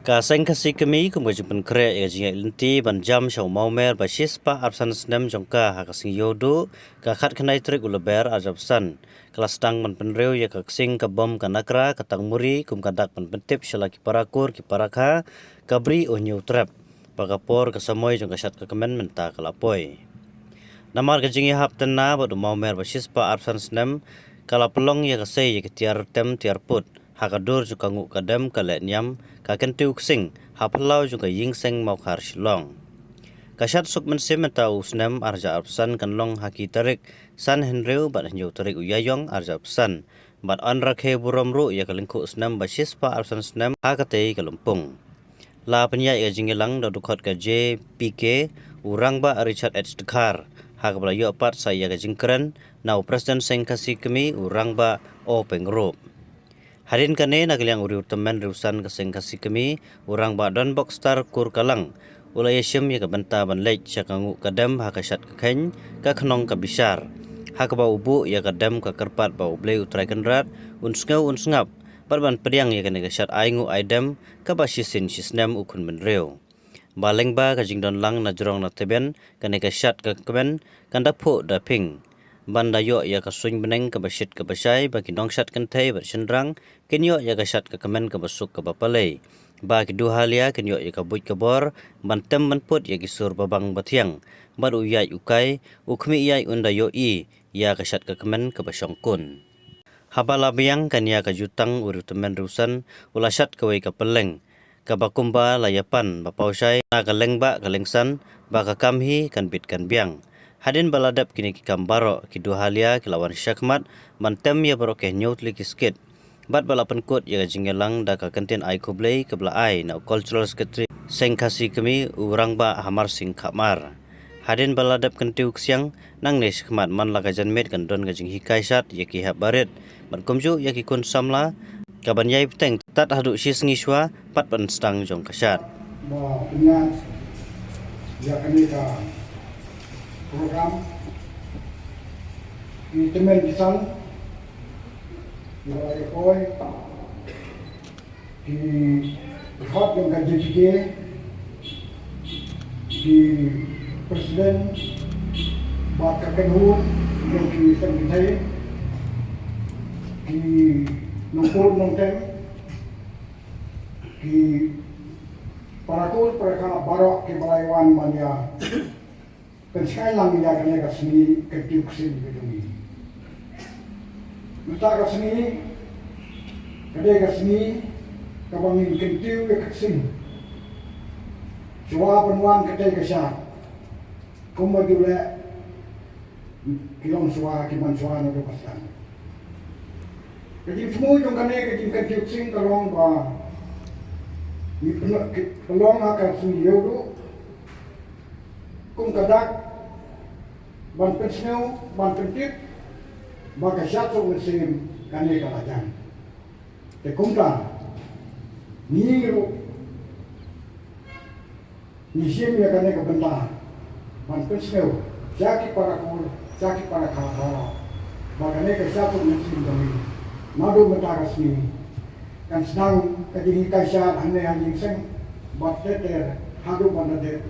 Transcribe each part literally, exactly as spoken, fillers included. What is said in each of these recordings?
Ka Seng Khasi Kmie kum ka jingpynkhreh ïa ka jingïaid lynti ban jam sha u mawmer ba shispah arphew san snem jong ka ha ka sngi Ïewduh, ka khatkhyndai tarik u Lber arhajar arphew san, ka la sdang ban pynriew ïa ka ksing ka bom ka nakra ka tangmuri kum ka dak ban pyntip sha la ki parakur ki parakha, ka Bri U Hynñiewtrep ba ka por ka samoi jong ka shad ka kmen mynta ka la poi. Namar ka jingïahap tynna bad u mawmer ba shispah arphew san snem, ka la pynlong ïa ka sei ïa ki tiar tem tiar put ha ka dur jong ka nguh ka dem, ka lehniam, ka kyntiew ksing ha phyllaw jong ka Ïing Seng Mawkhar Shillong. Ka shad suk mynsiem mynta u snem arhajar arphew san kan long ha ki tarik san hynriew bad hynñiew tarik u Ïaïong arhajar arphew san, bad yn rakhe burom ruh ïa ka lyngkhuh snem ba shispah arphew san snem ha katei ka lympung. La pynïaid ïa ka jingïalang da u dkhot ka J P K, u Rangbah Richard H Dkhar, ha kaba la ïoh pat sa ïa ka jingkren na u President Seng Khasi Kmie, u Rangbah O Pyngrope. Hadien kane, na ka liang u riewtymmen riewsan ka Seng Khasi Kmie, u Rangbah Donbok Star Kurkalang, u la ïashim ïa ka bynta ban leit sha ka nguh ka dem ha ka shad ka kheiñ, ka khnong ka bishar, ha kaba u buh ïa ka dem ka kyrpad ba U Blei U Trai Kynrad un sngew un sngap bad ban pdiang ïa kane ka shad ainguh aidem kaba shisien shisnem u khun bynriew. Ba lyngba ka jingdon lang na jrong na teben kane ka shad ka kmen kan da phuh da phieng, ban da ïoh ïa ka suiñ bneng kaba shit kaba shai, ba ki nongshad kynthei bad shynrang kin ïoh ïa ka shad ka kmen kaba suk kaba palei, ba ki duhalia kin ïoh ïa ka buit ka bor ban tem ban put ïa ki sur babang bathiang, bad u ïaid u kai, u khmih ïaid un da ïohi ïa ka shad ka kmen kaba shongkun. Haba la biang ka nia ka jutang, u riewtymmen riewsan u la shad kawei ka pylleng kaba kumba la ïapan ba paw shai na ka leng ba ka leng san, ba ka kam hi kan bit kan biang. Hadien ba la dep kine ki kam baroh, ki duhalia ki la wan shakhmat ban tem ïa baroh ki hynñiew tylli ki skit, bad ba la pynkut ïa ka jingïalang da ka kyntien ai khublei kaba la ai na u Cultural Secretary Seng Khasi Kmie, u Rangbah Hamar Sing Khamar. Hadien ba la dep kyntiew ksiang, nangne shakhmat man la ka janmiet kan don ka jinghikai shad ïa ki hep barit bad kumjuh ïa ki khun samla, kaban ïai bteng tad haduh shi sngi shuwa pat ban sdang jong ka shad. Ba pynïaid ïa kane ka program, ki tymmen ki san, ïa la ïa poi, ki hot jong ka J P K, ki president bad ka kynhun jong ki seng kynthei, ki nongkul nongtem, ki parakur parakha baroh kiba la wan ban ïa pynshai lang ïa kane ka sngi kyntiew ksing ka jong ngi. Mynta ka sngi ka dei ka sngi kaba ngin kyntiew ïa ka ksing. Shuwa ban wan katei ka shad, kumba ju leh ki longshuwa ki manshuwa naduh ba sdang. Ka jingthmu jong kane ka jingkyntiew ksing ka long ba ngi pynlong, ki pynlong ha ka sngi Ïewduh kum ka dak ban pynsngew, ban pyntip ba ka shad suk mynsiem kane ka la jan. Te kumta ngi ruh ngi shim ïa kane ka bynta ban pynsngew sha ki parakur, sha ki parakha baroh, ba kane ka shad suk mynsiem jong ngi naduh mynta ka sngi kan sdang ka jinghikai shad hangne ha Ïing Seng bad ter ter haduh ban da dep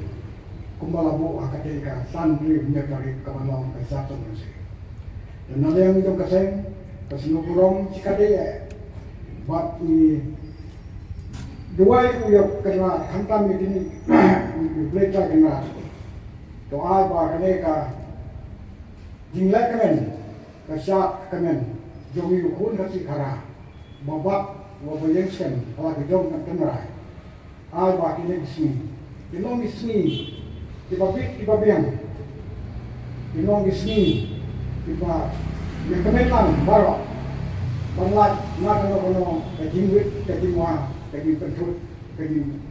kumba la buh ha katei ka san hynriew hynñiew tarik kaban long ka shad suk mynsiem. Te na liang jong ka seng, ka sngewburom shikatdei eh bad ngi duwai u Ïoh Kynrad khamtam ïa kine, u Blei Trai Kynrad. To ai ba kane ka jingleh kmen, ka shad kmen jong ngi u khun Khasi Khara, ba bat wa ba ïeng skhem ha la ka jong ka tynrai. Ai ba kine ki sngi kin long ki sngi kiba bit kiba biang, kin long ki sngi kiba ïa kmen lang baroh ban lait na kano kano ka jingwit, ka jingwa, ka jingpynthut, ka jing,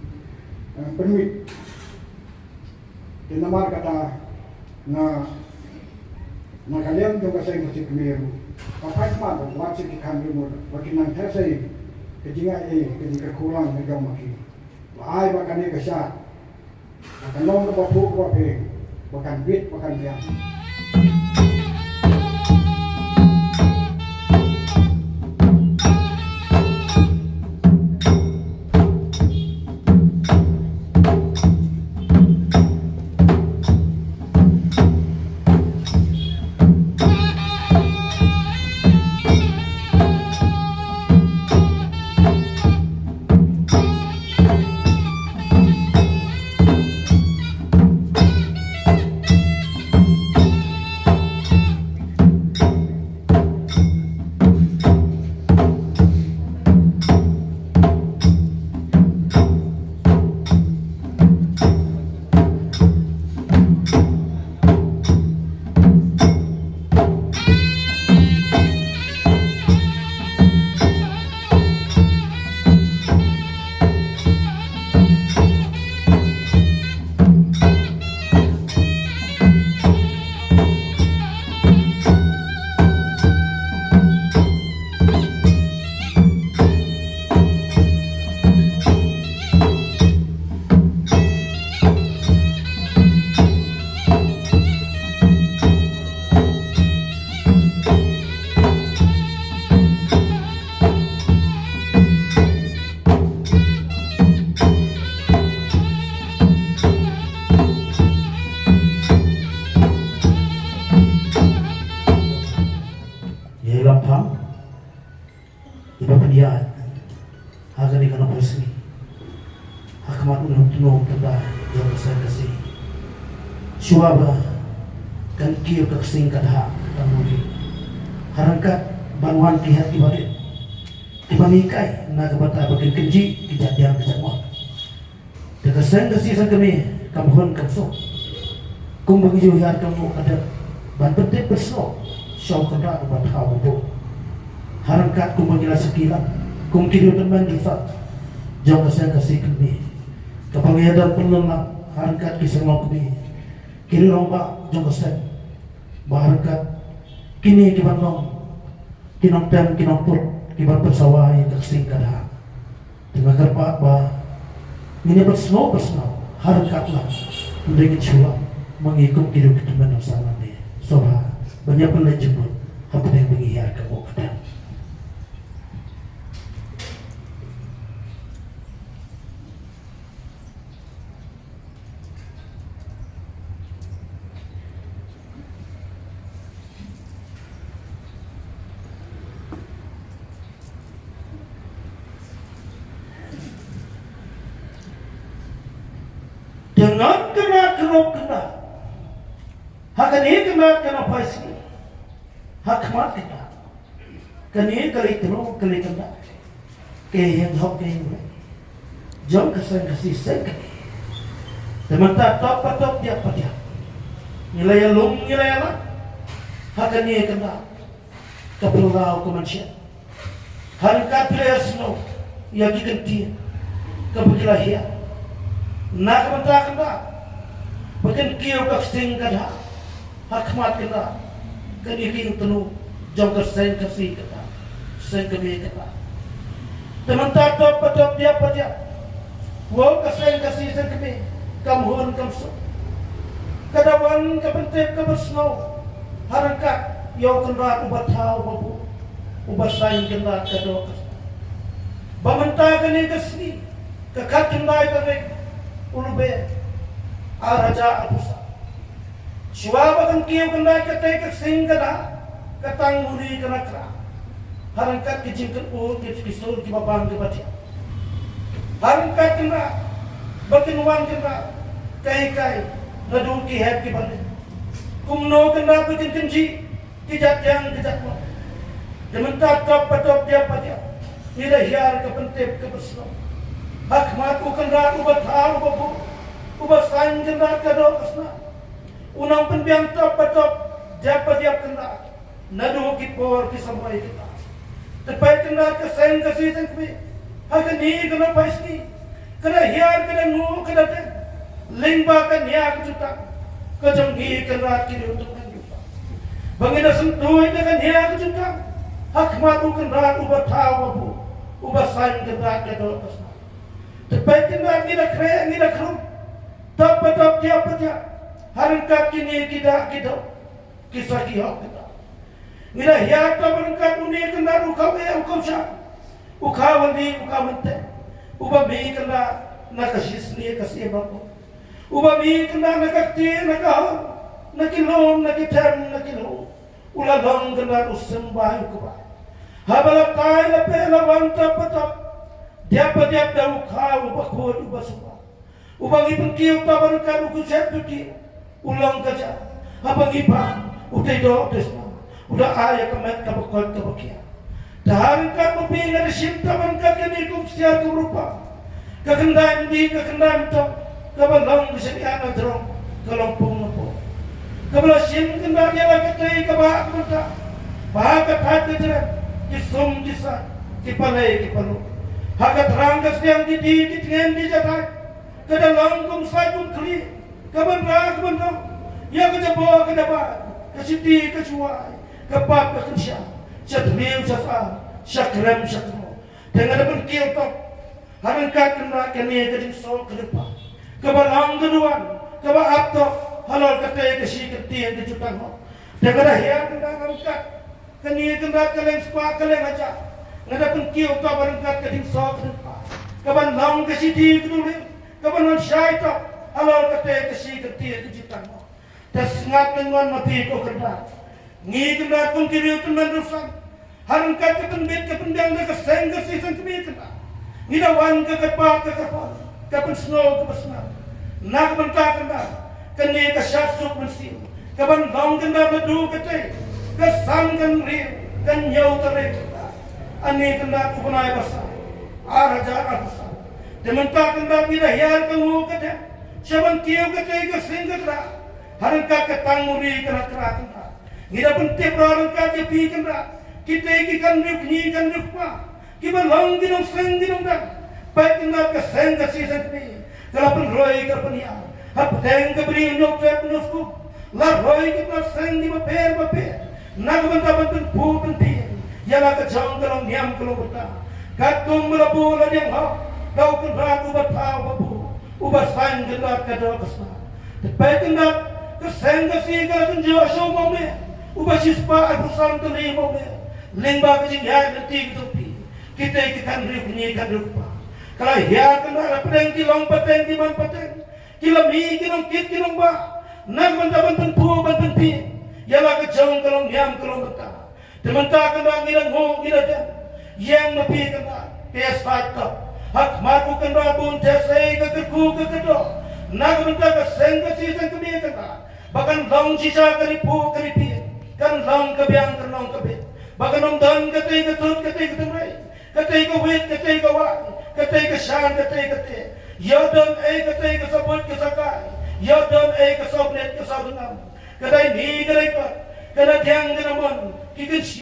eh, pynwit. Te namar kata nga, na ka liang jong ka seng Khasi Kmie ruh, ka paidbah ruh wat shu ki kham jingmut ba kin nang ther sei ka jingai ei, ka jingkyrkhu lang ka jong ma ki. Ba ai ba kane ka shad ba kan long kaba phuh kaba pyrshah, ba kan bit ba kan biang. Ha kane ka nongpoi sngi, ha khmat une u tnum tynrai jong ka seng Khasi, shuwa ba kan kiew ka ksing ka dha ka tang muri, ha ryngkat ban wan ki heh ki barit kiban hikai na ka bynta ba kin kynjih ki jait diang ki jait mot. Te ka seng Khasi seng kmie kam hun kam suk, kumba ngi ju hiar ka nguh ka dep ban pyntip pynsngew sha u Kynrad uba thaw uba buh, ha ryngkat kumba ngi la sakhi lang kum ki riewtymmen riewstad jong ka seng Khasi kmie, kaba ngi ïadon pynlong lang ha ryngkat ki seng longkmie, ki riew rangbah jong ka seng, ba ha ryngkat kine kiban long ki nongtem ki nongput kiban pynsawa ïa ka ksing ka dha. Te nga kyrpad ba ngin ïa pynsngew pynsngew ha ryngkat lang, hynrei ngin shu lam ma ngi kum ki riewtymmen nongsan lane. Sngewbha ban ïa pynleit jingmut hapdeng ba ngi hiar ka nguh ka dep. Te ngan kynrad kynrad kynrad ha kane kynrad ka nongpoi sngi, ha khmat kynrad. Kane ka leit tnum ka leit tynrai, ka ïeng hok ka ïeng wei jong ka seng Khasi seng kmie. Te mynta top pa top, diap pa diap, ngi la ïalum ngi la ïalam ha kane kynrad ka phyllaw ka mynsiem, ha ryngkat phi la ïasngew ïa ki kyntien kaba ki la hiar na ka bynta kynrad ba kin kiew ka ksing ka dha ha khmat kynrad, kane ka ïing tnum jong ka seng Khasi kynrad, seng kmie kynrad. Te mynta top pa top, diap pa diap, wow, ka seng Khasi seng kmie kam hun kam suk, ka da wan ka pyntip ka pynsngew ha ryngkat ïa u Kynrad uba thaw uba buh, uba saiñ kynrad ka doh ka snam. Ba mynta kane ka sngi, ka khatkhyndai tarik u Lber ar hajar arphew san, shuwa ba kan kiew kynrad katei ka ksing ka dha, ka tang muri ka nakra, ha ryngkat ki jingkynur ki sur kiba bang kiba thiang, ha ryngkat kynrad ba kin wan kynrad ka hikai naduh ki heh ki barit. Kumno kynrad ba kin kynjih ki jait diang ki jait mot. Te mynta top pa top, diap pa diap, ngi da hiar ka pyntip ka pynsngew ha khmat u Kynrad uba thaw uba buh, uba saiñ kynrad ka doh ka snam. U nongpynbiang top pa top, diap pa diap kynrad, naduh ki por ki samoi kynrad. Te peit kynrad ka seng Khasi seng kmie, ha kane ka nongpoi sngi, ka da hiar, ka da nguh, ka da deng lyngba ka nia ka jutang ka jong ngi kynrad ki riewtymmen riewstad, ba ngi da syntuid da ka nia ka jutang ha khmat u Kynrad uba thaw uba buh, uba saiñ kynrad ka doh ka snam. Te peit kynrad, ngi da khreh ngi da khrum, top pa top, diap pa diap, ha ryngkat kine ki dak ki dok, ki sakhi hok kynrad. Ngi da hiar top ryngkat une kynrad u khaw eh u khaw shai, u khaw hali u khaw mynteh, uba mih kynrad na ka shisngi ka siem bapor, uba mih kynrad na ka kti na ka hor, na ki lum na ki them na ki lum, u la long kynrad u symbai u kbai. Haba la tai la peh la wan top pa top, diap pa diap da u khaw uba khuid uba sumar, uba ngi pynkiew top ryngkat u khuid shet duti, u long ka ja. Haba ngi bam, u tei doh u tei sumar, u da ai ïa ka met kaba koit kaba khiah. Te ha ryngkat ma phi nga da shim top ryngkat kane kum ksiar kum rupa, ka khyndai mdih ka khyndai myntong, kaba long ka shaniah na jrong, ka long pung na pung, kaba la shim kynrad ïa la katei kaba ha ka bynta, ba ha ka thait ka jrem, ki sum ki saiñ, ki palei ki palu, ha ka thrang ka sliang ki dih ki tngen ki jatah, ka da long kum sait kum khlieh, ka ban rah ka ban rong ïa ka jaboh ka jabai, ka shiti ka shuwai, ka pap ka kynsha, sha thliew sha sar, sha krem sha kynnoh. Te nga da pynkiew top ha ryngkat kynrad kane ka jingsoh ka jingpang, kaba long ka duwan kaba ap top halor katei ka shi kyntien ka jutang hok. Te nga da hiar kynrad ha ryngkat kane kynrad ka leng spah ka leng hajar, nga da pynkiew top ha ryngkat ka jingsoh ka jingpang, kaban long ka shithi ka duriaw, kaban wan shai top halor katei ka shi kyntien ka jutang hok. Te sngap lyngngoh ma phi ko kynrad, ngi kynrad kum ki riewtymmen riewsan, ha ryngkat ka pynbit ka pynbiang da ka seng Khasi seng kmie kynrad, Ngi da wan ka kyrpad ka kyrpad, ka pynsngew ka pynsngew. Na ka bynta kynda kane ka shad suk mynsiem, ka ban long kynda naduh katei ka san kynriew ka hynñiew tarik kynda, ane kynda u bnai ba san, ar hajar arphew san. Te mynta kynda ngi da hiar ka nguh ka dem sha ban kiew katei ka seng ka kynda ha ryngkat ka tang muri ka na kynda kynda. Ngi da pyntip ruh ryngkat ïa phi kynda, kitei ki kynriew kñi kynriew kpa kiba long ki nongseng ki nongdang. Peit kynda ka seng ka shisien kmie ka la pynroi ka pynïar hapdeng ka bri Hynñiewtrep Hynñiewskum. La roi ki pynïar seng kiba pher ba pher na ka bynta ban pynphuh pynphieng ïa la ka jong ka longniam ka longbynta. Katkum ba la buh la dieng hok da u Kynrad uba thaw ba buh, uba saiñ Kynrad ka doh ka sla. Te peit kynda ka seng ka shi ka la kynjoh sha u mawmer uba shispah arphew san tylli mawmer lyngba ka jingïaid lynti ka jong phi. Kitei ki kynriew kñi kynriew kpa ka la hiar kynda hapdeng ki long pateng ki man pateng, ki la mih ki nongkit ki nongbah na ka bynta ban pynphuh ban pynphieng ïa la ka jong ka longniam ka longbynta. Te mynta kynda ngi da nguh ngi da dem ïeng ma phi kynda, te ïa sait top ha khmat u Kynrad bun te sei ka kyrkhu ka kyrdoh na ka bynta ka seng ka shisien kmie kynda, ba kan long shisha ka ri phuh ka ri phieng, kan long ka biang kan long ka bit, ba kan ym don katei ka tut katei ka tynrai, katei ka wit katei ka wai, katei ka shan katei ka teh. Ïoh don ei katei ka sabut ka sakai, ïoh don ei ka sobnit ka sobnam. Ka dei ni ka dei pat, ka na thiang ka na mon, ki kynshi